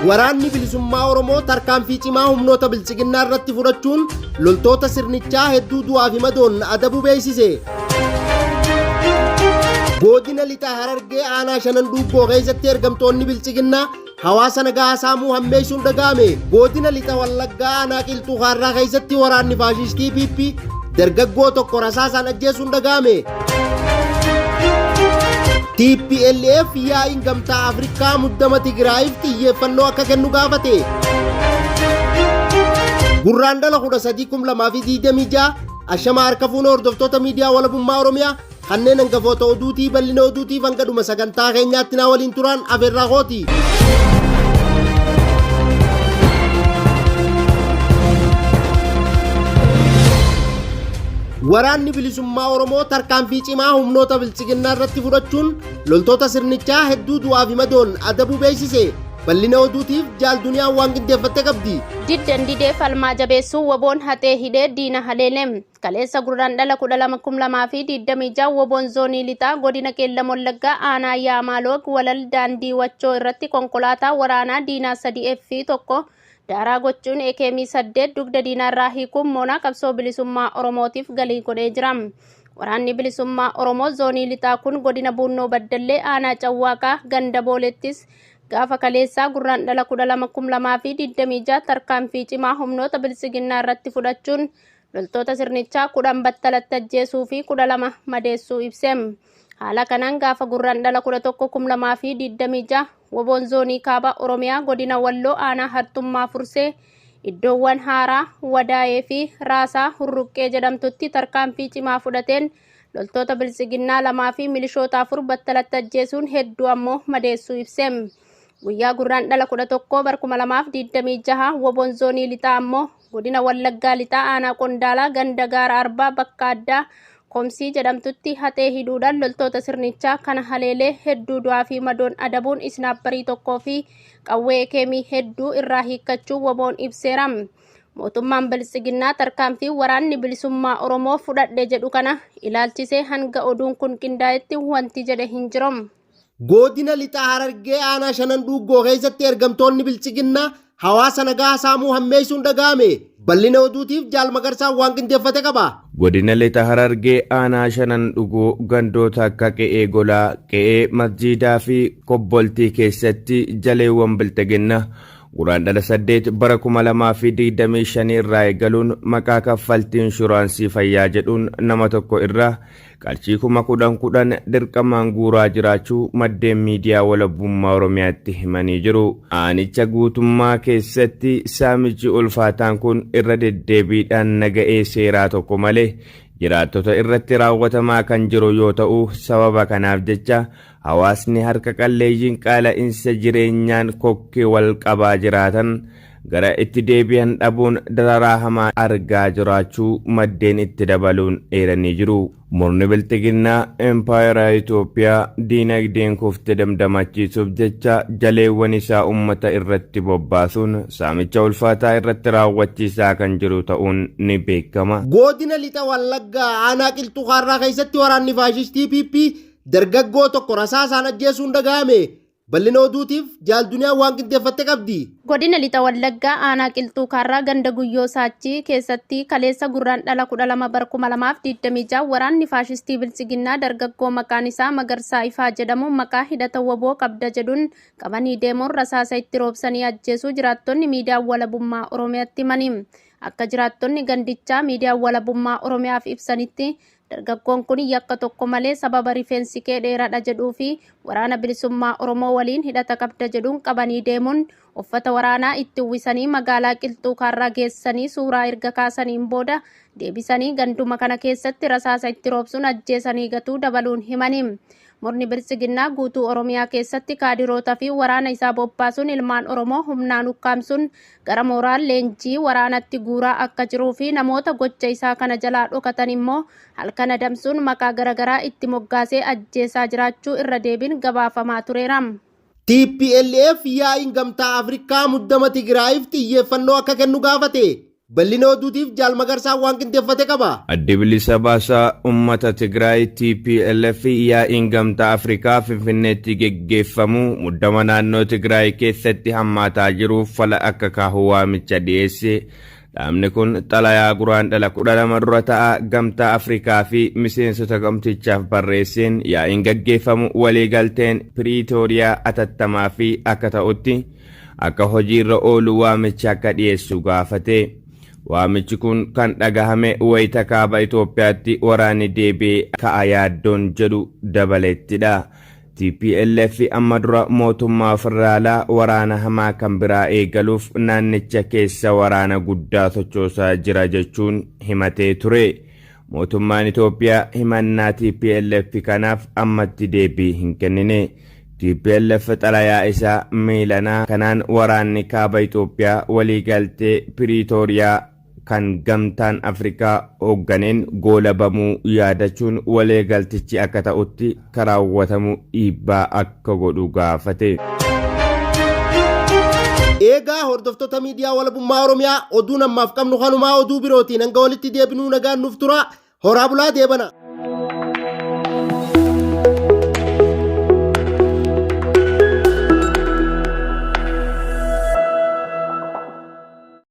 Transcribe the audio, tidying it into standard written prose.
Waraanni Bilisummaa Oromoo tarkaanfii cimaa humnoota Biltsiginnaa irratti fudhachuun loltoota sirnichaa hedduu du'aa fi madoon adabuu beeksise. Godina Lixa Harargee aanaa Shanan Dhuuggoo keessatti ergamtoonni Biltsiginnaa hawaasa nagaa saamuu hammeessuun dhaga'ame. Godina Lixa Wallaggaa aanaa Qilxuu Kaarraa keessatti waraanni faashistii PP dargaggoo tokko rasaasaan ajjeesuun dhaga'ame. TPLF yaa'iin gamtaa Afrikaa muddama Tigraayiif xiyyeeffannoo akka kennu gaafate. Gurraandhala 13/2026 Ashama harka fuune hordoftoota miidiyaa walabummaa Oromiyaa kanneen hangafoota oduutii bal'ina oduutiif hanga dhuma sagantaa keenyaatti naa waliin turaan afeerraa kooti. Waraanni bilisummaa Oromoo tarkaanfii cimaa humnoota biltsiginnaa irratti fudhachuun loltoota sirnichaa hedduu du'aa fi madoon adabuu beeksise. Bal'ina oduutiif Jaal Duniyaan waan qindeeffatte qabdi. Diddan didee falmaa jabeessuu WBOn haxee hidhee diina haleele. Kaleessa Gurraandhala 12,2026 WBOn Zoonii Lixaa Godina Qeellam Wallaggaa Aanaa Yaamaaloog Walal Daandii Wachoo irratti konkolaataa waraanaa diinaa 3 F 1 daaraa gochuun AKM 8 dugda diinaarraa hiikuun moonaa qabsoo bilisummaa Oromootiif galii godhee jira. Waraanni bilisummaa Oromoo Zoonii Lixaa kun Godina Buunnoo Baddallee Aanaa Cawwaaqaa Ganda Booleettis Gaafa kaleessaa Gurraandhala 12,2026 tarkaanfii cimaa humnoota biltsiginnaa irratti fudhachuun loltoota sirnichaa 10 battalatti ajjeesuu fi 12 madeessuu ibse. Haala kanaan gaafa Gurraandhala 11,2026 Woboon Zoonii Kaaba Oromiyaa Godina Walloo Aanaa Harxummaa Fursee iddoowwan Haaraa, Wadaayee fi Raasaa Hurruqqee jedhamtutti tarkaanfii cimaa fudhateen loltoota Biltsiginnaa 2 fi milishoota 4 battalatti ajjeesuun hedduu ammoo madeessuu ibse. Guyyaa Gurraandhala 11 bar 2026 Woboon Zoonii Lixaa ammoo Godina Wallaggaa Lixaa Aanaa Qondaalaa ganda Gaara Arbaa bakka addaa Komsii jedhamtutti haxee hidhuudhaan loltoota sirnichaa kana haleelee hedduu du'aa fi madoon adabuun isnaapparii tokkoo fi qawwee keemii hedduu irraa hiikkachuu Woboon ibseera. Mootummaan Biltsiginnaa tarkaanfii waraanni bilisummaa Oromoo fudhadhe jedhu kana ilaalchisee hanga oduun kun qindaa'etti wanti jedhe hin jiru. Godina Lixa Harargee Aanaa Shanan Dhuuggoo keessatti ergamtoonni Biltsiginnaa hawaasa nagaa saamuu hammeessuun dhaga'ame. Bal'ina oduutiif Jaal Magarsaan waan qindeeffate qaba. Godina Lixa Harargee Aanaa Shanan Dhugoo gandoota akka Qe'ee Golaa, Qe'ee Masjiidaa fi Kobboltii keessatti jaleewwan Bilxiginna Guraandhala 8 bara 2025 irraa eegaluun maqaa kaffaltii inshuraansii fayyaa jedhuun nama tokko irraa qarshii 10,000 10,000 dirqamaan guuraa jiraachuu maddeen miidiyaa Walabummaa Oromiyaatti himanii jiru. Aanicha guutummaa keessatti saamichi ulfaataan kun irra deddeebiidhaan naga'ee seeraa tokko malee jiraattota irratti raawwatamaa kan jiru yoo ta'u, sababa kanaaf jecha Hawaasni harka qalleeyyiin qaala'insa jireenyaan kokkee wal qabaa jiraatan gara itti deebi'an dhabuun dararaa hamaa argaa jiraachuu maddeen itti dabaluun eeranii jiru. Murni Bilxiginnaa Impaayera Itoophiyaa diinagdeen kufte damdamachiisuuf jecha jaleewwan isaa uummata irratti bobbaasuun saamicha ulfaataa irratti raawwachiisaa kan jiru ta'uun ni beekama. Godina Lixa Wallaggaa Aanaa Qilxuu Kaarraa keessatti waraanni faashistii PP Dargaggoo tokko rasaasaan ajjeesuun dhaga'ame. Bal'ina oduutiif Jaal Duniyaan waan qindeeffatte qabdi. Godina Lixa Wallaggaa Aanaa Qilxuu Kaarraa ganda Guyyoo Saachii keessatti kaleessa Gurraandhala 12 bara 2026 waraanni faashistii Biltsiginnaa dargaggoo maqaan isaa Magarsaa Ifaa jedhamu maqaa hidhata wbo qabda jedhuun qabanii deemuun rasaasa itti roobsanii ajjeesuu jiraattonni miidiyaa Walabummaa Oromiyaatti himani. Akka jiraattonni gandichaa miidiyaa Walabummaa Oromiyaaf ibsanitti Dargaggoon kun yakka tokko malee sababa rifeensi kee dheeradha jedhuu fi Waraana Bilisummaa Oromoo waliin hidhata qabda jedhuun qabanii deemuun uffata waraanaa itti uwwisanii magaalaa Qilxuu Kaarraa geessanii suuraa erga kaasaniin booda deebisanii ganduma kana keessatti rasaasa itti roobsuun ajjeesanii gatuu dabaluun himani. Murni Biltsiginnaa guutuu Oromiyaa keessatti kaadiroota fi waraana isaa bobbaasuun ilmaan Oromoo humnaan ukkaamsuun gara mooraa leenjii waraanatti guuraa akka jiruu fi namoota gocha isaa kana jalaa dhokatan immoo halkan adamsuun maqaa garagaraa itti moggaasee ajjeesaa jiraachuu irra deebiin gabaafamaa tureera. Tplf yaa'iin Gamtaa Afrikaa muddama Tigraayiif xiyyeeffannoo akka kennu gaafate. Bal'ina oduutiif Jaal Magarsaan waan qindeeffate qaba. Addi Bilisa Baasaa Uummata Tigraay TPLF yaa'iin Gamtaa Afrikaa Finfinneetti geggeeffamu muddama naannoo Tigraay keessatti hammaataa jiruuf fala akka kaahu waamicha dhiyeesse. Dhaabni kun xalayaa Guraandhala 12 dura ta'a Gamtaa Afrikaa fi miseensota gamtichaaf barreesseen yaa'iin gaggeeffamu waliigalteen Piriitooriyaa atattamaa fi akka ta'utti akka hojiirra oolu waamicha akka dhiyeessu gaafate. Waamichi kun kan dhagahame wayita kaaba Itoophiyaatti waraanni deebi'ee ka'a yaaddoon jedhu dabalettidha. TPLF amma dura mootummaa federaalaa waraana hamaa kan biraa eegaluuf naannicha keessa waraana guddaa sochoosaa jira jechuun himatee ture. Mootummaan Itoophiyaa himannaa TPLF kanaaf ammatti deebii hin kennine. TPLF xalayaa isaa miilanaa kanaan waraanni kaaba Itoophiyaa waliigaltee Piriitooriyaa kan Gamtaan Afrikaa hoogganeen goolabamuu yaadachuun waliigaltichi akka ta'utti karaawwatamu dhiibbaa akka godhu gaafate. Eegaa hordoftoota miidiyaa walabummaa Oromiyaa, oduun ammaaf qabnu kanumaa. Oduu birootiin hanga walitti deebinuu nagaan nuuf tura. Horaa bulaa, deebana.